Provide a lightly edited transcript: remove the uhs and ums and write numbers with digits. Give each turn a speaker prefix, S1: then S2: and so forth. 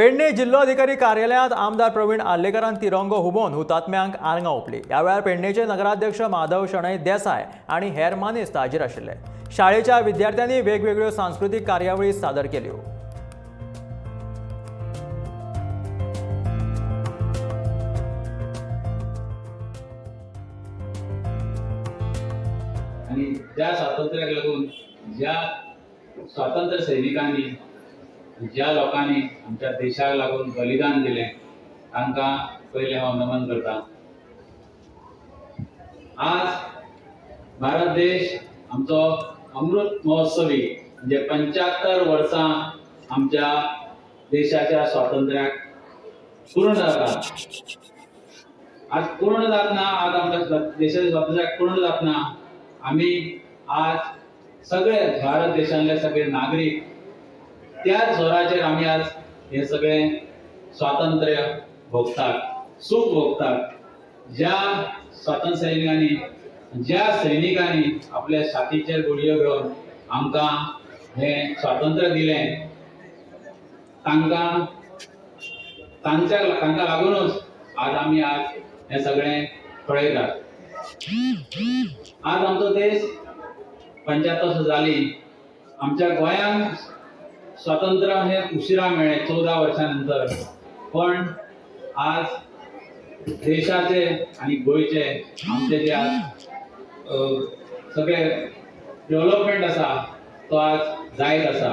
S1: पेडणे जिल्लोधिकारी कार्यालयांत आमदार प्रवीण आर्लेकारान तिरंगो हुबोवन हुतात्म्यांक आर्गां ओंपली. ह्या वेळार पेडणेचे नगराध्यक्ष माधव शणै देसाय आनी हेर मानेस्त हाजीर आशिल्ले. शाळेच्या विद्यार्थ्यांनी वेगवेगळ्यो सांस्कृतीक कार्यावळी सादर केल्यो.
S2: आनी ज्या स्वातंत्र्याक लागून ज्या स्वातंत्र्य सैनिकांनी, ज्या लोकांनी आमच्या देशाक लागून बलिदान दिलें, तांकां पयलें हांव नमन करता. आज भारत देश आमचो अमृत महोत्सवी, म्हणजे 75 वर्सां आमच्या देशाच्या स्वातंत्र्याक पूर्ण जाता. आज पूर्ण जातना, आज आमच्या देशाच्या स्वातंत्र्याक पूर्ण जातना आमी आज सगळे भारत देशांतले सगळे नागरीक त्याच जोराचेर आमी आज हे सगळे स्वातंत्र्य भोगतात, सूख भोगतात. ज्या स्वातंत्र्य सैनिकांनी, ज्या सैनिकांनी आपल्या छातीचेर गुळयो घेवन आमकां हें स्वातंत्र्य दिलें, तांकां तांच्या तांकां लागूनच आज आमी आज हें सगळें पळयतात. आज आमचो देश 75 वर्सां जाली. आमच्या गोंयांक स्वातंत्र्य हें उशिरा मेळ्ळें, 14 वर्सां नंतर, पण आज देशाचे आनी गोंयचे आमचे जे आज सगळे डेव्हलपमेंट आसा, तो आज जायत आसा.